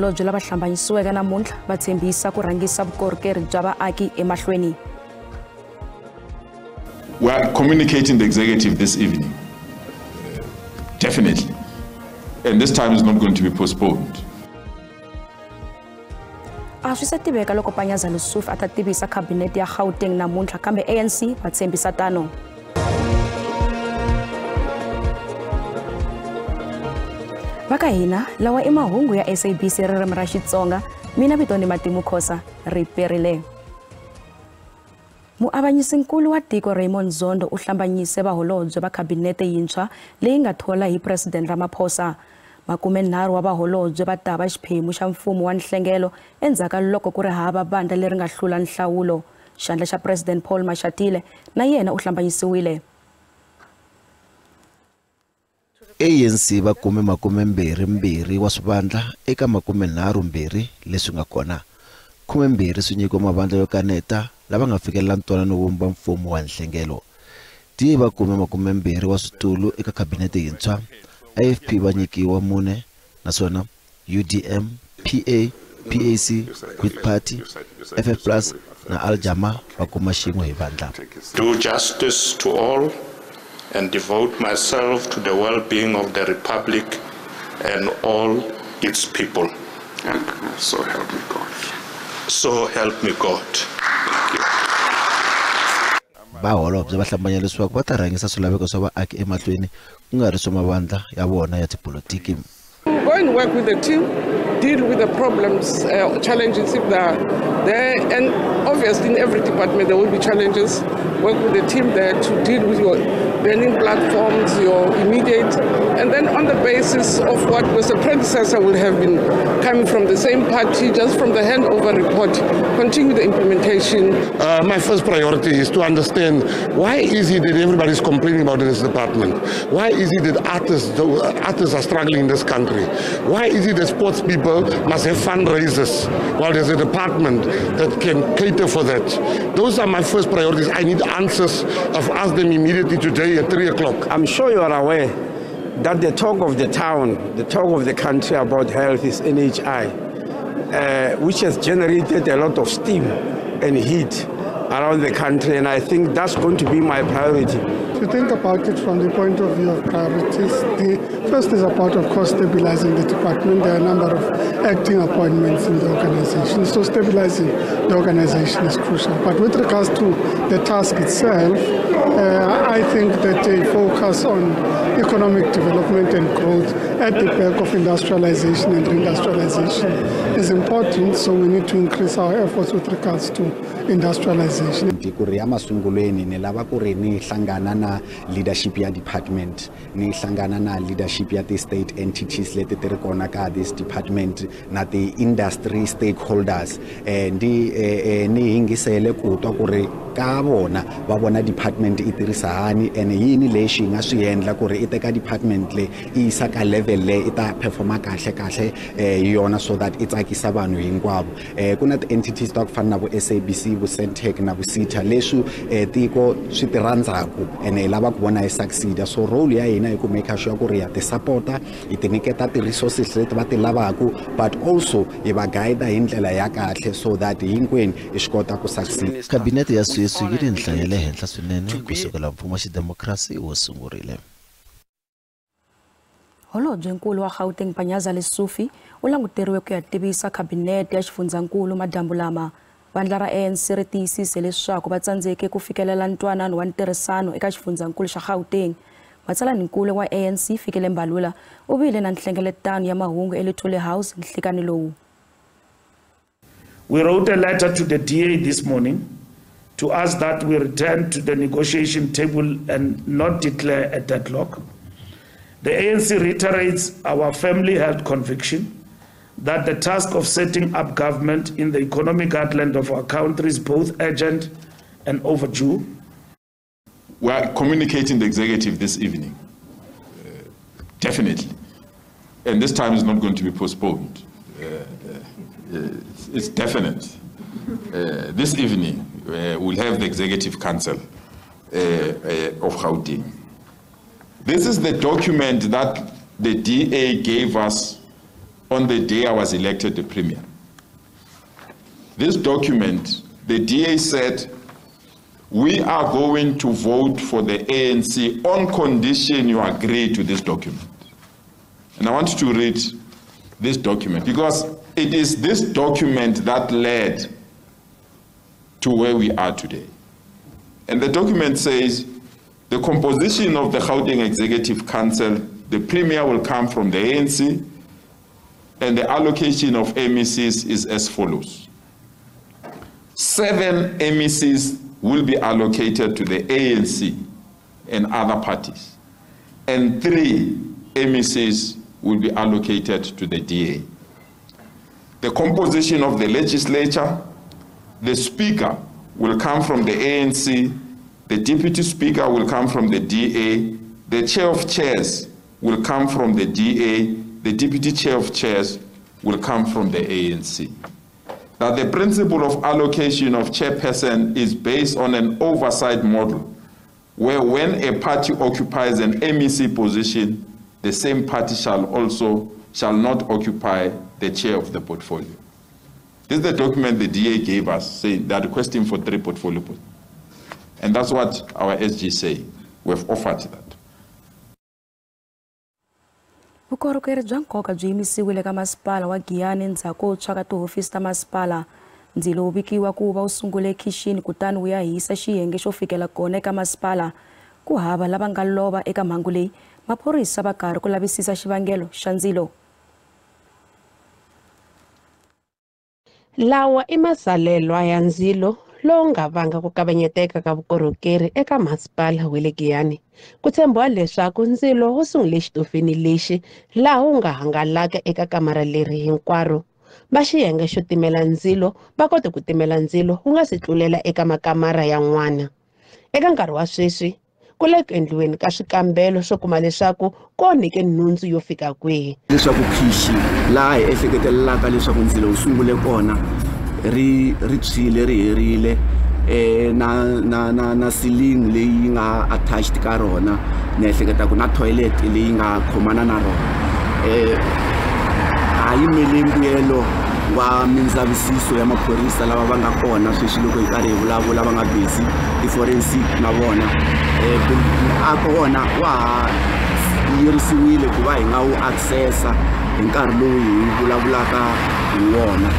Vaholobye lava hlambanyisiweke namuntlha va tshembisa ku rhangisa vukorhokeri bya vaaki emahlweni. We are communicating the executive this evening. Definitely. And this time is not going to be postponed. A swi se tiveka loko Panyaza Lesufi a ta tivisa khabinete ya Gauteng namuntlha kambe ANC va tshembisa tano. Va ka hina lawa i mahungu ya SABC ririmi ra Xitsonga, mina vito ni Matimu Khosa ri perile. Muavanyisinkulu wa tiko Raymond Zondo u hlambanyise vaholobye va khabinete yintshwa leyi nga thola hi President Ramaphosa. 30 wa vaholobye va ta va xiphemu xa mfumo wa nhlengelo endzhaku ka loko ku ri hava vandla leri nga hlula nhlawulo. Xandla xa President Paul Mashatile na yena u hlambanyisiwile. ANC va kume 22 wa swivandla eka 32 leswi nga kona. 12 swi nyikiwe mavandla yo kaneta lava nga fikelela ntwanano wo vumba mfumo wa nhlengelo. DA va kume 20 wa switulu eka khabinete yintshwa. AFP va nyikiwa 4 naswona UDM, PA, PAC, Good Party, FF Plus na Al Jama va kuma xin'we hi vandla. Do justice to all and devote myself to the well-being of the Republic and all its people. And so help me God. So help me God. Thank you. Vaholobye va hlambanya leswaku va ta rhangisa swilaveko swa vaaki emahlweni ku nga ri swa mavandla ya vona ya tipolotiki. Go and work with the team, deal with the problems, challenges if they are there, and obviously in every department there will be challenges. Work with the team there to deal with your burning platforms, your immediate, and then on the basis of what was the predecessor will have been coming from the same party, just from the handover report, continue the implementation. My first priority is to understand why is it that everybody is complaining about this department? Why is it that artists are struggling in this country? Why is it that sports people must have fundraisers while there's a department that can cater for that? Those are my first priorities. I need answers. I've asked them immediately today at 3 o'clock. I'm sure you are aware that the talk of the town, the talk of the country about health is NHI, which has generated a lot of steam and heat around the country, and I think that's going to be my priority. If you think about it from the point of view of priorities, the first is about, of course, stabilizing the department. There are a number of acting appointments in the organization, so stabilizing the organization is crucial. But with regards to the task itself, I think that a focus on economic development and growth at the back of industrialization and reindustrialization is important, so we need to increase our efforts with regards to industrialization. Ku ri ya masungulweni ni lava ku ri ni hlangana na leadership ya department, ni hlangana na leadership ya ti-state entities leti ti ri kona ka this department na ti-industry stakeholders, ni yingisele ku twa ku ri ka vona va vona department i tirhisa hani ene yini lexi nga swi endla ku ri i teka department le i yisa ka level le i ta performa kahle kahle yona so that i tsakisa vanhu hinkwavo. Ku na ti-entities ta ku fana na vo SABC, vo Sentech na vo SITA leswi tiko swi ti rhandzaku ene hi lava ku vona yi succeed. So role ya hina i ku make sure ku ri ya ti supporta, hi ti nyiketa ti-resources leti va ti lavaku, but also hi va guide hi ndlela ya kahle so that hinkwenu hi swi kota ku succeed. Khabinete ya sweswi yi ri nhlayo ya le henhla swinene kusukela mfumo wa xidemokirasi wu sungurile. Holobyenkulu wa Gauteng Panyaza Lesufi u languteriwe ku ya tivisa khabinete ya xifundzankulu madyambu lama. Vandla ra ANC ri tiyisise leswaku va tsandzeke ku fikelela ntwanano wa ntirhisano eka xifundzankulu xa Gauteng. Matsalaninkulu wa ANC Fikile Mbalula u vile na nhlengeletano ya mahungu eLuthuli House nhlikani lowu. We wrote a letter to the DA this morning to ask that we return to the negotiation table and not declare a deadlock. The ANC reiterates our firmly held conviction that the task of setting up government in the economic heartland of our country is both urgent and overdue. We are communicating the executive this evening, definitely. And this time is not going to be postponed. It's definite. This evening, we'll have the Executive Council of Gauteng. This is the document that the DA gave us on the day I was elected the Premier. This document, the DA said, we are going to vote for the ANC on condition you agree to this document. And I want to read this document because it is this document that led to where we are today. And the document says, the composition of the Gauteng Executive Council, the Premier will come from the ANC, and the allocation of MECs is as follows. 7 MECs will be allocated to the ANC and other parties, and 3 MECs will be allocated to the DA. The composition of the legislature, the Speaker will come from the ANC, the Deputy Speaker will come from the DA, the Chair of Chairs will come from the DA, the Deputy Chair of Chairs will come from the ANC. That the principle of allocation of chairperson is based on an oversight model, where when a party occupies an MEC position, the same party shall not occupy the chair of the portfolio. This is the document the DA gave us, saying they are requesting for 3 portfolio positions. And that's what our SG say. We've offered that. Vukorhokeri bya nkoka byi yimisiwile ka masipala wa Giyani endzhaku ko tshwa ka tihofisi ta masipala. Ndzilo wu vikiwa ku va wu sungule ekhixini kutani wu ya hisa xiyenge xo fikela kona eka masipala. Ku hava lava nga lova eka mhangu leyi, maphorisa va karhi ku lavisisa xivangelo xa ndzilo. Lawa i masalelwa ya ndzilo lowu nga vanga ku kavanyeteka ka vukorhokeri eka masipala wa le Giyani. Ku tshembiwa leswaku ndzilo wu sungule xitofini lexi laha wu nga hangalaka eka kamara leri hinkwaro. Va xiyenge xo timela ndzilo va kote ku timela ndzilo wu nga si tlulela eka makamara yan'wana. Eka nkarhi wa sweswi ku le ku endliweni ka swikambelo swo kuma leswaku ku onhike nhundzu yo fika kwihi. Leswaku khixi laha hi ehleketelelaka leswaku ndzilo wu sungule kona ri tshwile ri herile na ceiling leyi nga attached ka rona, ni ehleketa ku na toilet leyi nga khomana na rona. A yimeli mbuyelo wa mindzavisiso ya maphorisa lava va nga kona sweswi loko hi karhi hi vulavula va nga busy ti-forensic na vona. Muako wona wa ha yirisiwile ku va hi nga wu accessa hi nkarhi lowu hi vulavulaka hi wona.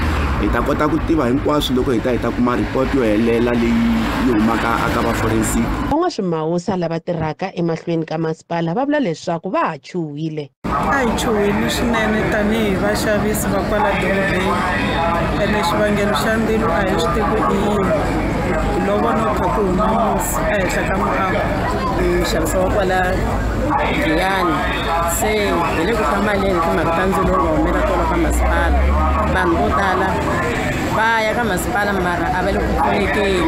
Hi ta kota ku tiva hinkwaswo loko hi ta kuma report yo helela leyi yi humaka aka va forensic. Van'waswimawusa lava tirhaka emahlweni ka masipala va vula leswaku va ha chuhile. A hi chuhile swinene tanihi vaxavisi va kwala dorobeni, ene xivangelo xa ndzilo a hi swi tivi i yini. Hi lo vona ku kha ku huma musi ehenhla ka muako. Nxaviso wa kwala Giyani se hi le ku hlamaleni timhaka ta ndzilo lowu nga humela kwala ka masipala. Vanhu vo tala va ya ka masipala mara a va le ku pfunekeni.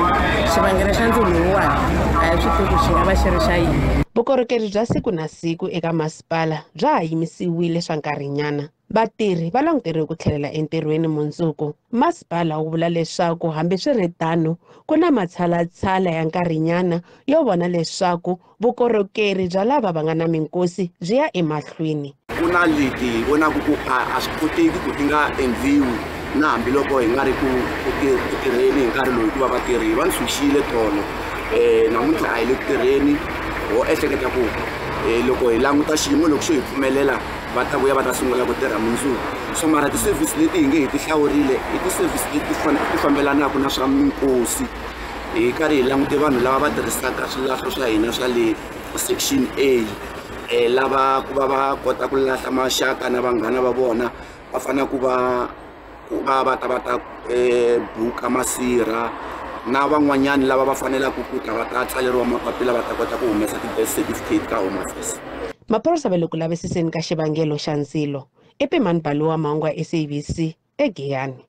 Xivangelo xa ndzilo lowuwani a hi swi tivi xi nga va xi ri xa yini. Vukorhokeri bya siku na siku eka masipala bya ha yimisiwile swa nkarhinyana. Vatirhi va languteriwe ku tlhelela entirhweni mundzuku. Masipala wu vula leswaku hambiswiritano ku na matshalatshala ya nkarhinyana yo vona leswaku vukorhokeri bya lava va nga na minkosi byi ya emahlweni. Ku na leti hi vonaka ku a swi koteki ku ti nga endliwi na hambiloko hi nga ri ku tirheni hi nkarhi lowu hikuva vatirhi va ntshunxile tolo. Namuntlha a hi le ku tirheni, ho ehleketa ku loko hi languta xiyimo loko xo hi pfumelela va ta vuya va ta sungula ku tirha mundzuku. So mara ti-service leti hi nge hi ti hlawurile i ti-service leti ti fambelanaka na swa minkosi. Hi karhi hi langute vanhu lava va tirhisaka swilahlo swa hina swa le section A, lava ku va va kota ku lahla maxaka na vanghana va vona, va fanele ku va va ta va ta buka masirha na van'wanyani lava va fanelaka ku ta va ta tsaleriwa mapapila va ta kota ku humesa ti-birth certificate ka Home Affairs. Maphorisa va le ku lavisiseni ka xivangelo xa ndzilo. I Pimani Baluwa Mangwa, SABC, eGiyani.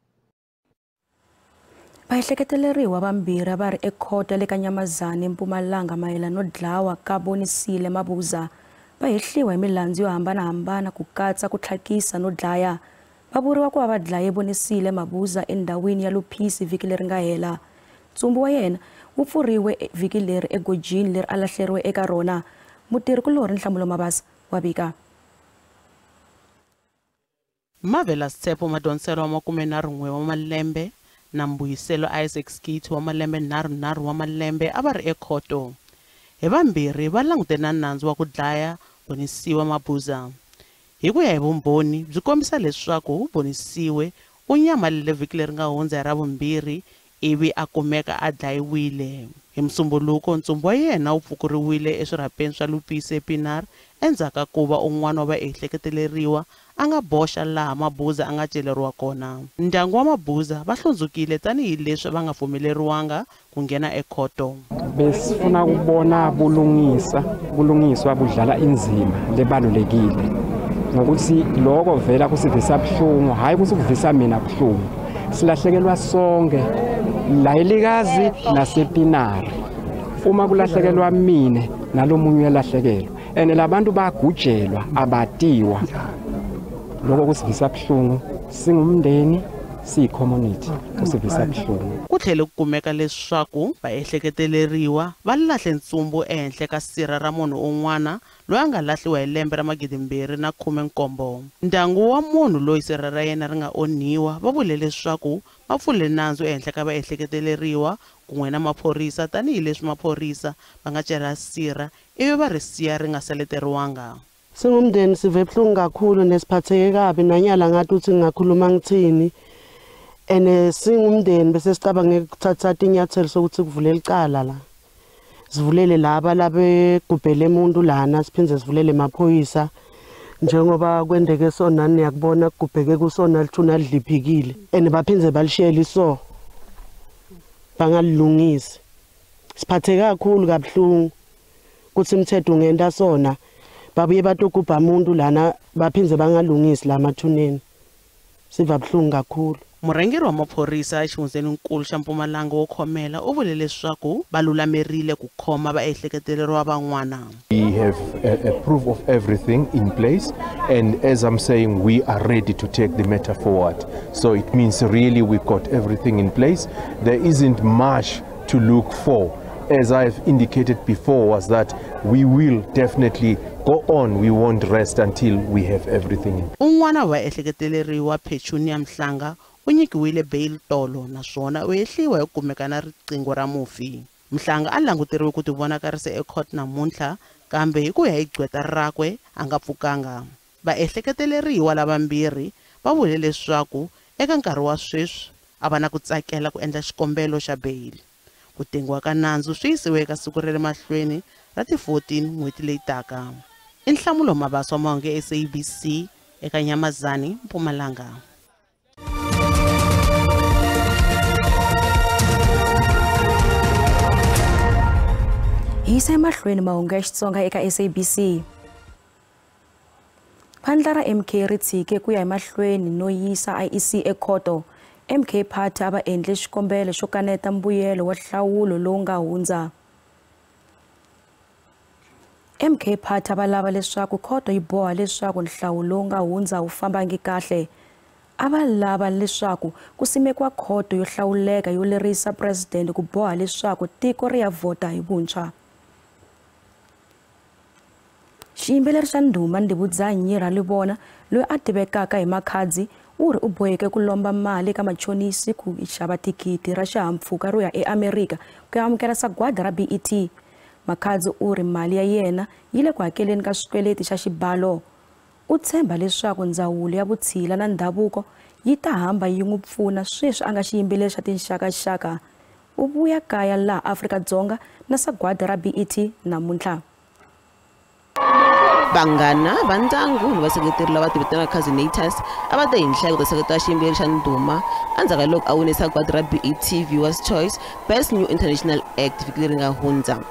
Vaehleketeleriwa vambirhi va ri ekhoto le ka Nyamazane eMpumalanga mayelana no dlawa ka Bonisile Mabuza va hehliwa hi milandzu yo hambanahambana ku katsa ku tlhakisa no dlaya. Va vuriwa ku va va dlaye Bonisile Mabuza endhawini ya Luphisi vhiki leri nga hela. Ntsumbu wa yena wu pfuriwe vhiki leri egojini leri a lahleriwe eka rona. Mutirhikulorhi Nhlamulo Mabasa wa vika. Marvelous Tshepo Madonsela wa 31 wa malembe na Mbuyiselo Isaac Skit wa malembe 33 wa malembe a va ri ekhoto. Hi vambirhi va langutene na nandzu wa ku dlaya Bonisiwe Mabuza. Hi ku ya hi vumbhoni byi kombisa leswaku Bonisiwe u nyamalele vhiki leri nga hundza hi Ravumbirhi ivi a kumeka a dlayiwile. Hi Musumbuluko ntsumbu wa yena wu pfukuriwile eswirhapeni swa Lupise Pienaar endzhaku ka ku va un'wana wa vaehleketeleriwa a nga boxa laha Mabuza a nga celeriwa kona. Ndyangu wa Mabuza va hlundzukile tanihileswi va nga pfumeleriwanga ku nghena ekhoto. Besifuna ukubona bulungiswa budlala inzima lebalulekile ngokuthi lokho vela kusivisa buhlungu, hayi kusivisa mina buhlungu, silahlekelwa sonke la elikazi nasePienaar. Uma kulahlekelwa mine nalomunye uyalahlekelwa and labantu bagujelwa abatiwa. Lokho kusivisa buhlungu singumndeni, siyi-community, kusivisa buhlungu. Ku tlhele ku kumeka leswaku vaehleketeleriwa va lahle ntsumbu ehenhla ka sirha ra munhu un'wana loyi a nga lahliwa hi lembe ra 2017. Ndyangu wa munhu loyi sirha ra yena ri nga onhiwa va vule leswaku va pfule nandzu ehenhla ka vaehleketeleriwa kun'we na maphorisa tanihileswi maphorisa va nga cela sirha ivi va ri siya ri nga seleteriwanga. Singumndeni sive buhlungu kakhulu nesiphatheke kabi nanyala ngathi uthi ngingakhuluma ngithini. Ene singumndeni bese sicabange ukuthatha inyathelo sokuthi kuvulele icala la. Sivulele laba labegubhele umuntu lana, siphindze sivulele emaphoyisa njengoba kwendeke sona niyakubona kugubheke kusona lithuna lidliphikile ene baphindze balishiyele iso bangalilungisi. Siphatheke kakhulu kabuhlungu ukuthi umthetho ungenta sona babuye batogubha umuntu lana baphindze bangalungisi la mathuneni. Siva buhlungu kakhulu. Murhangeri wa maphorisa exifundzheninkulu xa Mpumalanga wo khomela u vule leswaku va lulamerile ku khoma vaehleketeleriwa van'wana. We have a proof of everything in place, and as I'm saying, we are ready to take the matter forward. So it means really we've got everything in place. There isn't much to look for. As I've indicated before, was that we will definitely go on. We won't rest until we have everything in. Un'wana wa ehleketeleriwa Petunia Mhlanga u nyikiwile bail tolo naswona u ehliwa hi ku kumeka na riqingho ra mufi. Mhlanga a languteriwe ku tivonakarisa ecourt namuntlha, kambe hi ku ya hi gqweta rakwe a nga pfukanga. Vaehleketeleriwa lavambirhi va vule leswaku eka nkarhi wa sweswi a va na ku tsakela ku endla xikombelo xa bail. Ku tengiwa ka nandzu swi yisiwe eka siku ra le mahlweni ra ti 14 n'hweti leyi taka. I Nhlamulo Mabaso Mahungu ya SABC eka Nyamazane, Mpumalanga. Yisa emahlweni mahungu ya Xitsonga eka SABC. Vandla ra MK ri tshike ku ya emahlweni no yisa IEC ekhoto. MK Party a va endle xikombelo xo kaneta mbuyelo wa nhlawulo lowu nga hundza. MK Party a va lava leswaku khoto yi boha leswaku nhlawulo lowu nga hundza wu fambangi kahle. A va lava leswaku ku simekiwa khoto yo hlawuleka yo lerisa president ku boha leswaku tiko ri ya vhota hi vuntshwa. Xiyimbeleri xa ndhuma Ndivhudzannyi Ralivhona loyi a tivekaka hi Makhadzi u ri u boheke ku lomba mali eka machonisi ku xava thikithi ra xihahampfhuka ro ya eAmerika ku ya amukela sagwadi ra BET. Makhadzi u ri mali ya yena yi le ku hakeleni ka swikweleti xa xibalo. U tshemba leswaku ndzawulo ya vutshila na ndhavuko yi ta hamba yi n'wi pfuna sweswi a nga xiyimbeleri xa tinxakaxaka. U vuya kaya laha Afrika-Dzonga na sagwadi ra BET namuntlha. Vanghana va ndyangu ni vaseketeri lava tivitanaka Cousinators a va te hi nhlayo ku ta seketela xiyimbeleri xa ndhuma endzhaku ka loko a wine sagwadi ra BET Viewers Choice Best New International Act vhiki leri nga hundza.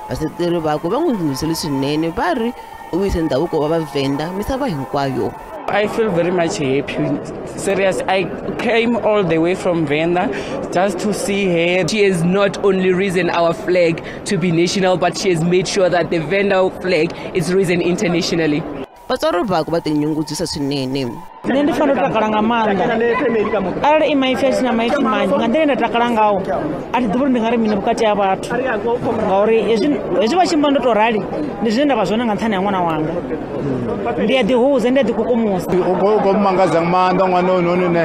Vaseketeri vakwe va n'wi ndhundhuzele swinene va ri u vuyise ndhavuko wa Vavhenda misava hinkwayo. I feel very much happy. Serious, I came all the way from Venda just to see her. She has not only risen our flag to be national, but she has made sure that the Venda flag is risen internationally. Vatswari vakwe va tinyungubyisa swinene. Nṋe ndi fanela u takala nga maanḓa arali i maipfi a sina maipfi manzhi nga nḓila ine nda takala ngao a thi ḓivhi uri ndi nga ri mini vhukati ha vhathu ngauri hezwi vha tshi mba ndo tou rali ndi zwine nda vha zwone nga nṱhani ha ṅwana wanga. Ndi a ḓihudza, ndi a ḓikukumusa. U khou mangadza nga maanḓa ṅwana hoyunoni ne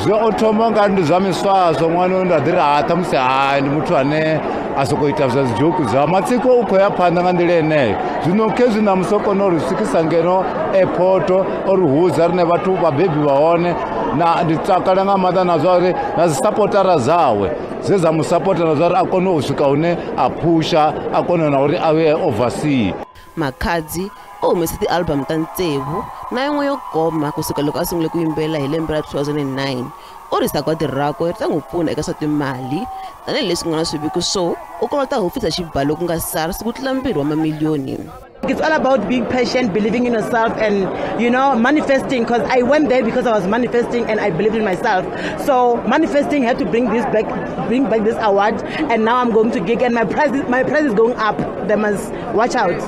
zwe o thoma nga ndi zwa miswaswo ṅwana hoyu nda ḓi ri ha ṱhamusi hai ndi muthu ane a sokou ita zwa dzijoku zwa matsiko u khou ya phanḓa nga nḓila yeneyo. Zwino khezwi ṋamusi o kona uri swikisa ngeno airport o ri hudza rine vhathu vhabebi vha hone na ndi takala nga maanḓa na zwa uri na dzi sapotara dzawe dze dza mu sapota na zwa uri a kone u swika hune a phusha a kone na uri a vhe oversea. Makhadzi u humese ti-album ta tsevu na yin'we yo koma kusuka loko a sungule ku yimbelela hi lembe ra 2009. U ri sagwadi rakwe ri ta n'wi pfuna eka swa timali tanihileswi ku nga na swiviko swo u kolota hofisi ya xibalo ku nga SARS ku tlula 2 wa mamiliyoni. It's all about being patient, believing in yourself and, you know, manifesting, because I went there because I was manifesting and I believed in myself. So manifesting had to bring back this award, and now I'm going to gig and my price is going up. They must watch out.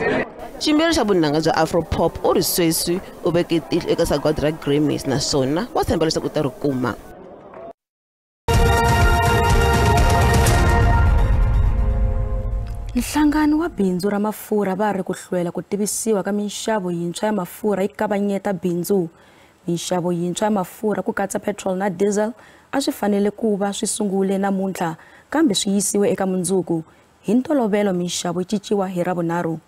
Xiyimbeleri xa vunanga bya Afro-pop u ri sweswi u veke tihlo eka sagwadi ra Grammys naswona wa tshemba leswaku u ta ri kuma. Nhlangano wa bindzu ra mafurha va ri ku hlwela ku tivisiwa ka minxavo yintshwa ya mafurha yi kavanyeta bindzu. Minxavo yintshwa ya mafurha ku katsa petrol na diesel a swi fanele ku va swi sungule namuntlha kambe swi yisiwe eka mundzuku. Hi ntolovelo minxavo yi cinciwa hi Ravunharhu.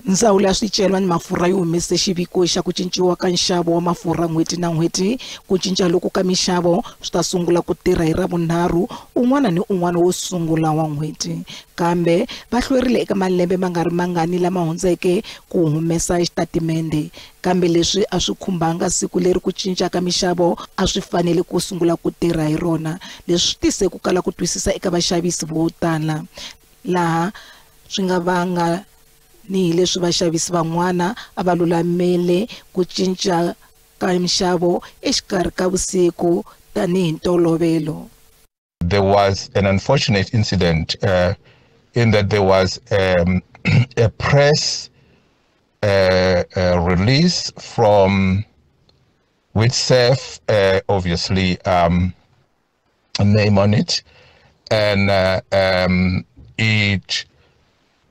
Ndzawulo ya swicelwa ni mafurha yi humese xiviko xa ku cinciwa ka nxavo wa mafurha n'hweti na n'hweti. Ku cinca loku ka minxavo swi ta sungula ku tirha hi Ravunharhu un'wana ni un'wana wo sungula wa n'hweti. Kambe va hlwerile eka malembe ma nga ri mangani lama hundzeke ku humesa xitatimende. Kambe leswi a swi khumbanga siku leri ku cinca ka minxavo a swi fanele ku sungula ku tirha hi rona. Leswi swi tise ku kala ku twisisa eka vaxavisi vo tala, laha swi nga vanga ni hileswi vaxavisi van'wana a va lulamele ku cinca ka minxavo exikarhi ka vusiku tanihi ntolovelo. There was an unfortunate incident in that there was a press release from WITSEF, obviously a name on it, and it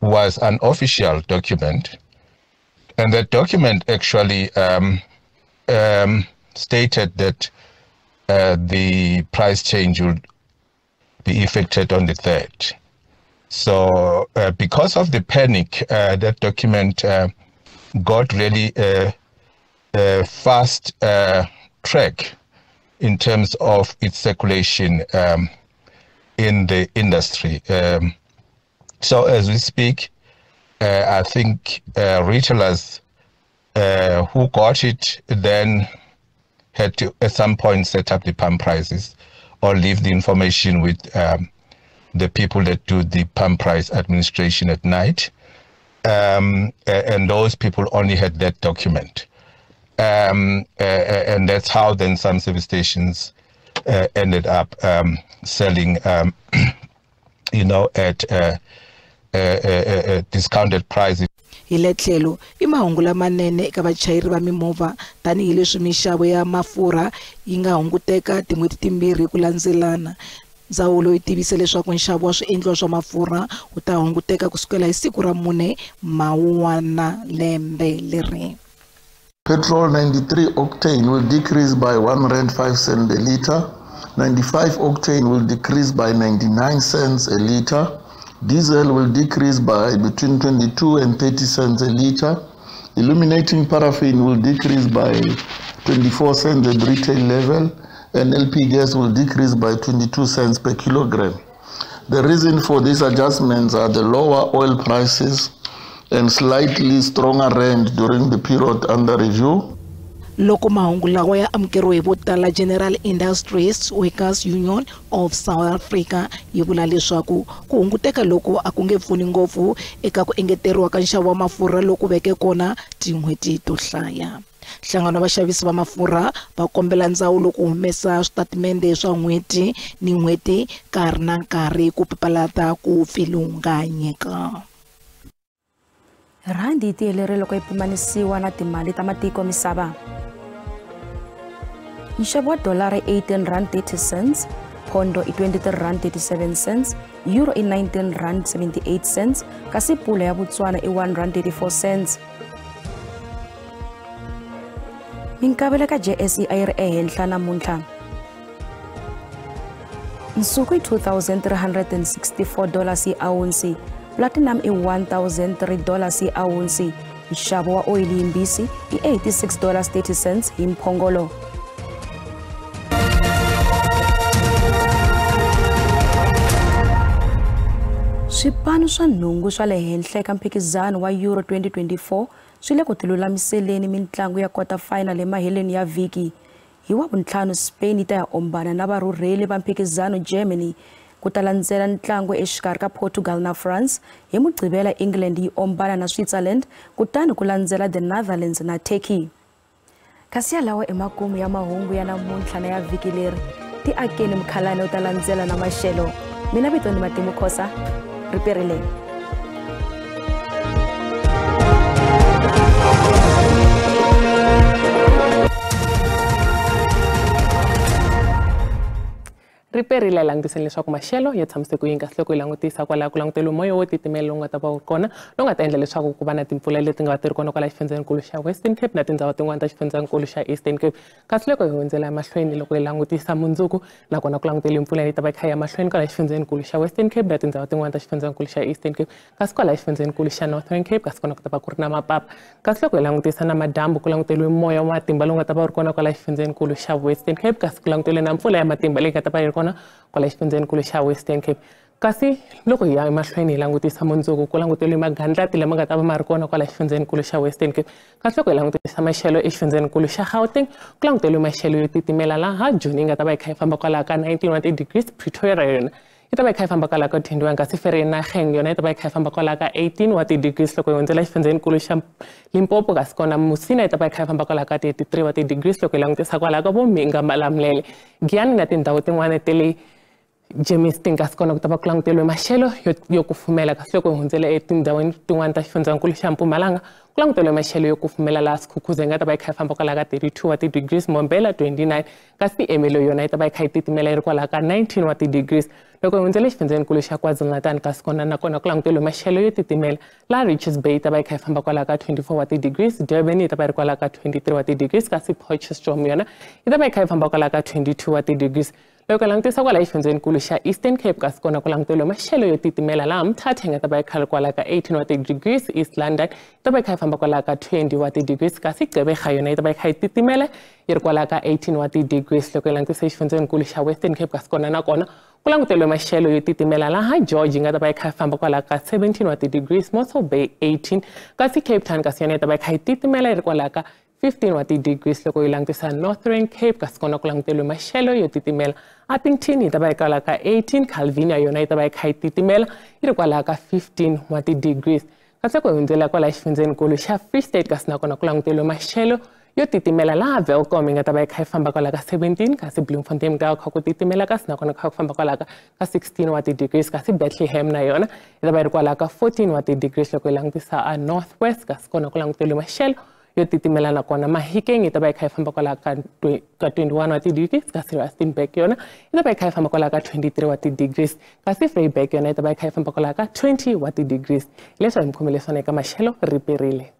was an official document, and that document actually stated that the price change would be effected on the 3rd. So because of the panic, that document got really a fast track in terms of its circulation in the industry. So as we speak, I think retailers who got it then had to at some point set up the pump prices or leave the information with the people that do the pump price administration at night. And those people only had that document. And that's how then some service stations ended up selling, you know, at a discounted price. Hi le tlhelo i mahungu lamanene eka vachayeri va mimovha tanihileswi minxavo ya mafurha yi nga hunguteka tin'hweti timbirhi ku landzelana. Ndzawulo yi tivise leswaku nxavo wa swiendliwa swa mafurha wu ta hunguteka kusukela hi siku ra 4 Mawuwana lembe leri. Petrol 93 octane will decrease by R1.05 a liter. 95 octane will decrease by 99 cents a liter. Diesel will decrease by between 22 and 30 cents a liter. Illuminating paraffin will decrease by 24 cents at retail level, and LP gas will decrease by 22 cents per kilogram. The reason for these adjustments are the lower oil prices and slightly stronger rand during the period under review. Loko mahungu lawa ya amukeriwe hi vo tala, General Industries Workers Union of South Africa yi vula leswaku ku hunguteka loku a ku nge pfuni ngopfu eka ku engeteriwa ka nxavo wa mafurha loku veke kona tin'hweti to hlaya. Nhlangano wa vaxavisi va mafurha va kombela ndzawulo ku humesa switatimende swa n'hweti ni n'hweti nkarhi na nkarhi ku papalata ku pfilunganyeka. Rhandi yi tiyelerile loko yi pimanisiwa na timali ta matiko misava. Nxavo wa dolara i R18.30, pondo i R23.37, euro i R19.78, kasi pula ya Botswana i R1.34. Minkavelo ka JSE a yi ri ehenhla namuntlha. Nsuku i $2,364 hi awunsi, platinum i $1,003 hi awunsi, nxavo wa oyili yimbisi i $86.30 hi mphongolo. Swipano swa nhungu swa le henhla eka mphikizano wa Euro 2024 swi le ku tilulamiseleni mintlangu ya quarter final emaheleni ya vhiki. Hi Wavuntlhanu Spain yi ta ya ombana na varhurheli va mphikizano Germany ku ta landzela ntlangu exikarhi ka Portugal na France. Hi Mugqivela England yi ombana na Switzerland kutani ku landzela the Netherlands na Turkey. Kasi yalawo emakumu ya mahungu ya namuntlha na ya vhiki leri. Ti akeni mukhalani u ta landzela na maxelo. Mina vito ni Matimu Khosa, riperile. Riperile langutiseni leswaku maxelo ya tshamise ku yini kasi loko hi langutisa kwalaho ku languteliwe moya wo titimela lowu nga ta va wu kona lowu nga ta endla leswaku ku va na timpfula leti nga va ti ri kona kwala xifundzenikulu xa Western Cape na tindhawu tin'wana ta xifundzenikulu xa Eastern Cape. Kasi loko hi hundzela emahlweni loko hi langutisa mundzuku nakona ku languteliwe mpfula leyi ta va yi kha yi ya mahlweni kwala xifundzenikulu xa Western Cape na tindhawu tin'wana ta xifundzenikulu xa Eastern Cape, kasi kwala xifundzenikulu xa Northern Cape kasi kona ku ta va ku ri na mapapa. Kasi loko hi langutisa na madyambu ku languteliwe moya wa matimba lowu nga ta va wu ri kona kwala xifundzenikulu xa Western Cape, kasi ku languteliwe na mpfula ya matimba leyi nga ta va yi ri kona kwala xifundzenikulu xa Western Cape. Kasi loko hi ya emahlweni hi langutisa mundzuku ku languteriwe magandlati lama nga ta va ma ri kona kwala xifundzenikulu xa Western Cape. Kasi loko hi langutisa maxelo exifundzenikulu xa Gauteng ku languteriwe maxelo yo titimela laha Joni yi nga ta va yi kha yi famba kwalaho ka 19 degrees, Pretoria yona yi ta va yi kha yi famba kwalaho ka 21, kasi Vereeniging yona yi ta va yi kha yi famba kwalaho ka 18 degrees. Loko hi hundzela xifundzenikulu xa Limpopo kasi kona Musina yi ta va yi kha yi famba kwalaho ka 33 degrees. Loko hi langutisa kwalaho ka vo Mhinga, Malamulele, Giyani na tindhawu tin'wana ta le Germiston kasi kona ku ta va ku languteriwe maxelo yo kufumela. Kasi loko hi hundzela etindhawini tin'wana ta xifundzankulu xa Mpumalanga ku languteriwe maxelo yo kufumela laha Skukuza yi nga ta va yi kha yi famba kwalaho ka 32 degrees, Mbombela 29, kasi Ermelo yona yi ta va yi kha yi titimela yi ri kwalaho ka 19 degrees. Loko hi hundzela xifundzenikulu xa KwaZulu-Natal kasi kona nakona ku languteriwe maxelo yo titimela laha Richards Bay yi ta va yi kha yi famba kwalaho ka 24 degrees, Durban yi ta va yi ri kwalaho ka 23 degrees, kasi Potchefstroom yona yi ta va yi kha yi famba kwalaho ka 22 degrees. Loko hi langutisa kwala xifundzenikulu xa Eastern Cape kasi kona ku languteriwe maxelo yo titimela laha Mthatha yi nga ta va yi kha ri kwalaho ka 18 degrees, East London yi ta va yi kha yi famba kwalaho ka 20 degrees, kasi Gqeberha yona yi ta va yi kha yi titimela yi ri kwalaho ka 18 degrees. Loko hi langutisa xifundzenikulu xa Western Cape kasi kona nakona ku languteriwe maxelo yo titimela laha George yi nga ta va yi kha yi famba kwalaho ka 17 degrees, Mossel Bay 18, kasi Cape Town kasi yona yi ta va yi kha yi titimela yi ri kwalaho ka 15 degrees. Loko hi langutisa Northern Cape kasi kona ku languteriwe maxelo yo titimela Upington yi ta va yi kwalaho ka 18, Calvinia yona yi ta va yi kha yi titimela yi ri kwalaho ka 15 degrees. Kasi loko hi hundzela kwala xifundzenikulu xa Free State kasi nakona ku languteriwe maxelo yo titimela laha Welkom yi nga ta va yi kha yi famba kwalaho ka 17, kasi Bloemfontein ka kha ku titimela kasi nakona kha ku famba kwalaho ka 16 degrees, kasi Bethlehem na yona yi ta va yi ri kwalaho ka 14 degrees. Loko hi langutisa a North West kasi kona ku languteriwe maxelo yo titimela nakona Mahikeng yi ta va yi kha yi famba kwalaho ka 21 degrees, kasi Rustenburg yona yi ta va yi kha yi famba kwalaho ka 23 degrees, kasi Vryburg yona yi ta va yi kha yi famba kwalaho ka 20 degrees. Leswi hi mi khomele swona eka maxelo riperile.